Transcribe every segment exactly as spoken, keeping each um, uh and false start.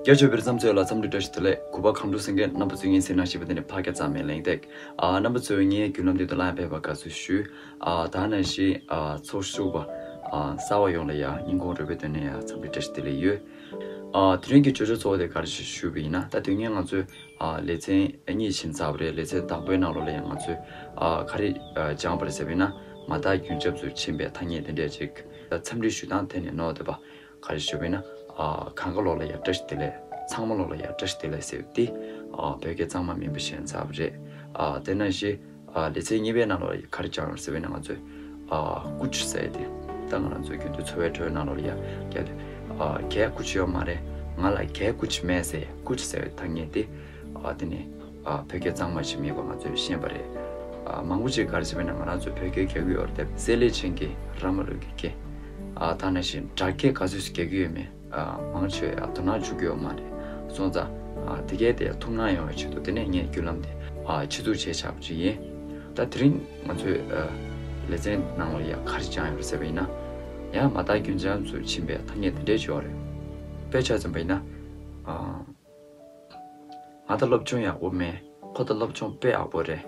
རྒྱ་ཆེ་བའི་རྩ་མཚོ་ལ་འཚམས་འདྲི་བཀྲ་ཤིས་བདེ་ལེགས། གུས་པ་གང་དྲུག་གསན་མཁན་རྣམ་པ་ཚོ་ཡིན་ཟིན་ན་ཞེས་པ་འདི་ནི་ཕ་སྐད་གཙང་མའི་གླེང་སྟེགས། ཨ། རྣམ་པ་ཚོས་ངའི་བརྒྱུད་ལམ་འདི་དུ་ལ་ཡང་ཕེབས་པར་དགའ་བསུ་ཞུ། ཨ། ད་ནང་བཞིན་ཨ་ཚོགས་ཞུགས་པ་ཨ་གསར་བ་ཡོངས་ལ་ཡང་སྙིང་ཁོང་རུས་པའི་གཏིང་ནས་ཡང་འཚམས་འདྲི་བཀྲ་ཤིས་བདེ་ལེགས་ཡོད། ཨ། དེ་རིང་གི་བརྗོད་བྱ་གཙོ་བོ་དེ་ག་རེ་ཞིག་ཞུས་པ་ཡིན་ན། ད་དུས་ངན་ང་ཚོས་ཨ་ལེ་ཚན་གཉིས་ཕྱིན་ཚར་བ་རེད། ལེ་ཚན་དང་པོའི་ནང་ལོགས་ལ་ཡང་ང་ཚོས་ཨ་ག་རེ་ཨ་སྦྱངས་པ་རེད་ཟེར་བ་ཡིན་ན། མ་དག་རྒྱུན་འབྱམས་སུ་ཕྱིན་པའི་ཐ་སྙད་དེ་འདྲས་ཅིག་འཚམས་འདྲི་ཞུ་སྟངས་དེ་ནི་ནོར་བསྡད་པ། ག་རེ་ཞུ་བ་ཡིན་ན། ཨ། གང་ག་ལོག་ལ་ཡ་བཀྲ་ཤིས་བདེ་ལེགས། ཚང་མ་ལོག་ལ་ཡ་བཀྲ་ཤིས་བདེ་ལེགས་ཟེར་བ་དེ་ཨ་བོད་སྐད་གཙང་མ་མིན་པ་ཤེས་ཚར་བ་རེད། ཨ། དེ་ནང་བཞིན་ཨ་ལེ་ཚན་གཉིས་པའི་ནང་ལོགས་ལ་ཡ་ག་རེ་སྦྱངས་ཡོད་ཟེར་བ་ཡིན་ན། ང་ཚོས་ཨ་ཀུཆ་ཟེར་དེ། ད་ང་རང་ཚོའི་རྒྱུན་དུ་འཚོ་བའི་ཁྲོད་ནང་ལོགས་ལ་ཡ་རྒྱ་ལ་ཨ་གའི་ཀུཆ་ཡོད་མ་རེད། ང་ལ་གའི་ཀུཆ་མེད་ཟེར། ཀུཆ་ཟེར་བའི་ཐ་སྙད་དེ། ཨ། དེ་ནི་ཨ་བོད་སྐད་གཙང་མ་ཞིག་མིན་པ་ང་ཚོས་ཤེས་པ་རེད། ཨ། མང་པོ་ཅིག་ག་རེ་ཟེར་བས་ན། ང་རང་ཚོས་བོད་སྐད་རྒྱག་གི་ཡོད་རེད་དེ། གསེར་ལས་ཆེན་གྱི་ར་མ་ལུག་གི་སྐད། ཨ། ད་ནང་བཞིན་སྦྲག་སྐད་ག་ཚོད་ཅིག་རྒྱག་གི་ཡོད་མེད། ཨ། མང་ཆེ་བས་ཨ་དོ་སྣང་བྱེད་ཀྱི་ཡོད་མ་རེད། སོང་ཙང་ཨ་དེ་གས་དེ་ཐུགས་སྣང་ཡོང་བའི་ཆེད་དུ་དེ་ནས་ངས་བརྒྱུད་ལམ་དེ་ཨ་ཕྱི་ཚུགས་བྱས་བཞག་པ་ཅིག་ཡིན། ད་དེ་རིང་ང་ཚོས་ཨ་ལེ་ཚན་ནང་ལ་ཡ་ག་རེ་སྦྱངས་ཡོད་རེད་ཟེར་བ་ཡིན་ན། ཡང་མ་དག་རྒྱུན་འབྱམས་སུ་ཕྱིན་པའི་ཐ་སྙད་དེ་འདྲས་ཅིག་ཡོད་རེད། དཔེ་ཆ་མཚོན་པ་ཡིན་ན། ཨ། ང་ད་སློབ་སྦྱོང་ཡག་པོ་མེད། ཁོ་ད་སློབ་སྦྱོང་དཔེ་ཡག་པོ་རེད་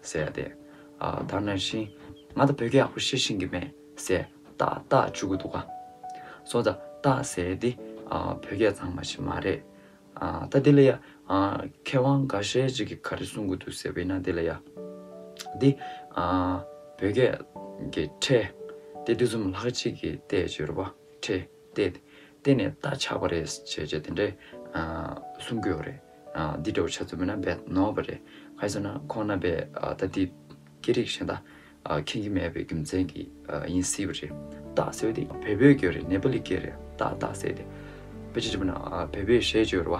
ཟེར་ཡ་དེ། ཨ། ད་ནང་བཞིན་ང་ད་བོད་སྐད་ཡག་པོ་བཤད་ཤེས་ཀྱི་མེད་ཟེར་ཏག་ཏག་བཅུག་གི་འདུག་ག་སོང་ཙང་ཏག་ཟེར་ཡ་དེ་ཨ་བོད་སྐད་གཙང་མ་ཞིག་མ་རེད། ཨ། ད་འདི་ལ་ཡ་ཨ་མཁས་དབང་འགའ་ཤས་ཅིག་གིས་ག་རེ་གསུང་གི་འདུག་ཟེར་བས་ན། འདི་ལ་ཡ་འདི་ཨ་བོད་སྐད་ཀྱི་ཕྲད་དེ་དུས་ཙམ་ལྷག་ཅིག་གིས་བལྟས་བྱས་རེད་པ། ཕྲད་དེ་བལྟས་ནས་རྟ་ཆགས་པ་རེད་ཅེས་བྱས་དེ་འདྲའི་ཨ་གསུང་གི་ཡོད་རེད། ཨ། འདི་འདྲ་བོ་ཆ་མཚོན་པ་ན་དཔེ་ནོར་བ་རེད། ག་རེ་ཟེར་ན་ཁོང་རྣམ་པས་ཨ་ད་འདི་སྐད་རིགས་གཞན་དག་ཨ་མཁྱེན་གྱི་མེད་པའི་རྒྱུ་མཚན་གྱིས་ཨ་ཡིན་སྲིད་པ་རེད། ཏག་ཟེར་བ་དེ་བལ་པོའི་སྐད་རེད། ནེ་པ་ལི་སྐད་རེད། ཏག་ཏག་ཟེར་དེ། དཔེ་ཆ་བྱས་པ་ན་ཨ་བལ་པོའི་གཞས་ཅིག་ཡོད་རེད་པ།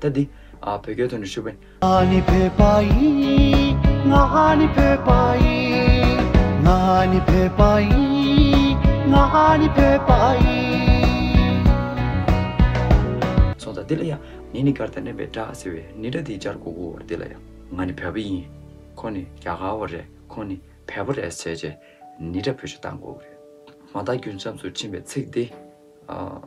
ད་འདི་ཨ་བོད་སྐད་ཐོག་ནས་ཞུས་པ་ཡིན། ང་ནི་བོད་པ་ཡིན། ང་ནི་བོད་པ་ཡིན། ང་ནི་བོད་པ་ཡིན། ང་ནི་བོད་པ་ཡིན། སོང་ཙང་འདི་ལ་ཡང་ནི་ནི་གར་དང་ནི་བའི་སྒྲ་ཟེར་བའི་ནི་སྒྲ་འདི་སྦྱར་དགོས་ཀྱི་ཡོད་རེད། འདི་ལ་ཡང་ང་ནི་བོད་པ་ཡིན། ཁོ་ནི་རྒྱ་གར་བ་རེད། ཁོ་ནི་བལ་པོ་རེད་ཟེར་བྱས་ནི་སྒྲ་བེད་སྤྱོད་བཏང་དགོས་ཀྱི་རེད། མ་དག་རྒྱུན་འབྱམས་སུ་ཕྱིན་པའི་ཚིག་འདི། ཨ།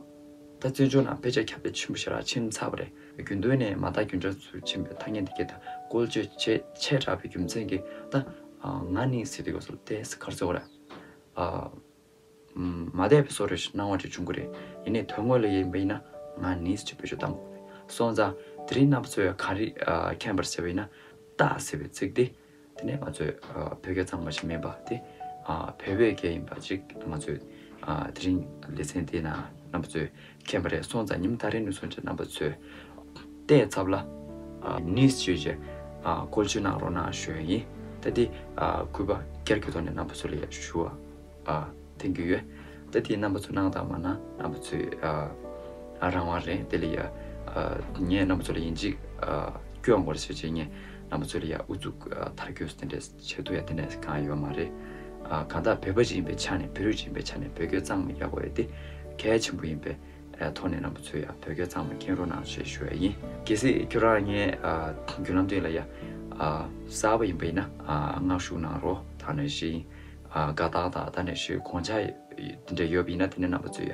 ད་བཙན་བྱོལ་ནང་དཔེ་ཆ་ཁྱབ་གདལ་ཆེན་པོ་ཞེ་དྲག་ཕྱིན་ཚར་བ་རེད། རྒྱུན་དུ་ནས་མ་དག་རྒྱུན་འབྱམས་སུ་ཕྱིན་པའི་ཐ་སྙད་འདི་གའི་ཐད་བཀོལ་སྤྱོད་བྱེད་ཆེ་དྲགས་པའི་རྒྱུ་མཚན་གྱིས། ད་ཨ་ང་ནི་ཟེར་དུས་སྐབས་སུ་ཏོག་ཙམ་ག་རེ་ཟེར་དགོས་རེད། ཨ་མ་བདེ་བའི་བཟོ་འདྲ་ཞིག་སྣང་བ་ཅིག་འབྱུང་གི་རེད། ཡིན་ནའི་དོན་དངོས་ལ་ཡིན་པ་ཡིན་ན་ང་ནི་ཟེར་བེད་སྤྱོད་བཏང་དགོས་རེད། སོང་ཙང་དེ་རིང་རྣམ་པ་ཚོས་ག་རེ་ཨ་མཁྱེན་པ་རེད་ཟེར་བ་ཡིན་ན། ཏག་ཟེར་བའི་ཚིག་དེ། དེ་ནས་ང་ཚོས་ཨ་བོད་སྐད་གཙང་མ་ཞིག་མིན་པ་དེ། ཨ་བལ་པོའི་སྐད་ཡིན་པ་ཅིག་ང་ཚོས་ཨ་དེ་རིང་ལེ་ཚན་དེའི་ནང་རྣམ་པ་ཚོས་མཁྱེན་པ་རེད། སོང་ཙང་ཉིན་ད་རེས་ནས་བཟུང་བྱས་རྣམ་པ་ཚོས་བལྟས་ཚར་བ་ལ་ཨ་ནི་ཟེར་བྱས་ཨ་བཀོལ་སྤྱོད་གནང་རོགས་གནང་ཞུ་ཡ་ཡིན། ད་དེ་ཨ་གུས་པ་སྒེར་གྱི་ཐོག་ནས་རྣམ་པ་ཚོ་ལ་ཡ་ཞུ་བ། ཨ་འཐེན་གྱི་ཡོད། ད་དེ་རྣམ་པ་ཚོ་གནང་དང་མ་གནང་རྣམ་པ་ཚོའི་ཨ་ཨ་རང་དབང་རེད། དེ་ལ་ཡ་ཨ་ངས་རྣམ་པ་ཚོ་ལ་ཡིན་གཅིག་ཨ་སྐྱོན་དགོས་རེད་ཟེར་བྱས་ངས་རྣམ་པ་ཚོ་ལ་ཡ་ཨུ་ཚུགས་ཨ་མཐར་འཁྱོལ་དེ་འདྲས་བྱེད་ཐུབ་ཡ་དེ་འདྲས་གང་ཡོད་མ་རེད། ཨ་གང་ལྟར་བོད་པ་ཅིག་ཡིན་པའི་ཆ་ནས་བོད་རིགས་ཅིག་ཡིན་པའི་ཆ་ནས་བོད་སྐད་གཙང་མ་རྒྱག་དགོས་ཡ་དེ་གལ་ཆེན་པོ་ཡིན་པའི་ཨ་ཐོག་ནས་རྣམ་པ་ཚོས་ཡ་བོད་སྐད་གཙང་མ་མཁྱེན་རོགས་གནང་ཞེས་ཞུ་ཡ་ཡིན། གལ་སྲིད་ཁྱོད་རང་ངའི་ཨ་བརྒྱུད་ལམ་དེ་ལ་ཡ་ཨ་གསར་པ་ཡིན་པ་ཡིན་ན་ཨ་མངགས་ཞུགས་གནང་རོགས། ད་ནང་བཞིན། ཨ་དགའ་རྟགས་དང་ད་ནས་ཞུ་དགོངས་འཆར་དེ་འདྲ་ཡོད་པ་ཡིན་ན་དེ་ནས་རྣམ་པ་ཚོས་ཡ་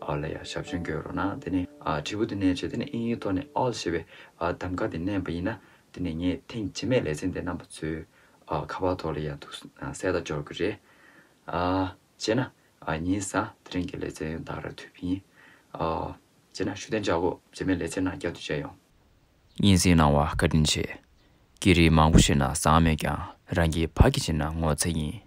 ཨ་ལ་ཡ་ཞབས་ཞུ་བསྐྱོན་རོགས་གནང་། དེ་ནས་ཨ་དྲིལ་བུ་དེ་ནས་བྱས་དེ་ནས་དབྱིན་ཡིག་ཐོག་ནས་ཨོལ་ཞེས་པའི་ཨ་གདམ་ག་དེ་མནན་པ་ཡིན་ན་དེ་ནས་ངས་ཐེངས་རྗེས་མའི་ལེ་ཚན་དེ་རྣམ་པ་ཚོས་ཨ་ཁ་པར་ཐོག་ལ་ཡ་ཐུགས་གསལ་དང་འབྱོར་གི་རེད། ཨ་བྱས་ན་ཨ་ཉིན་བཟང་། དེ་རིང་གི་ལེ་ཚན་ཡང་ད་ར་མཐུད་པ་ཡིན། ཨ་བྱས་ན་ཞུ་དན་བྱ་གོ་རྗེས་མའི་ལེ་ཚན་ནང་བསྐྱར་དུ་མཇལ་ཡོང་། སྙན་སེང་གནང་བ་བཀའ་དྲིན་ཆེ། སྐད་རིགས་མང་པོ་ཤེས་ན་བཟང་མོད་ཀྱང་རང་གི་ཕ་གི་བྱས་ན་ངོ་ཚ་ཡིན།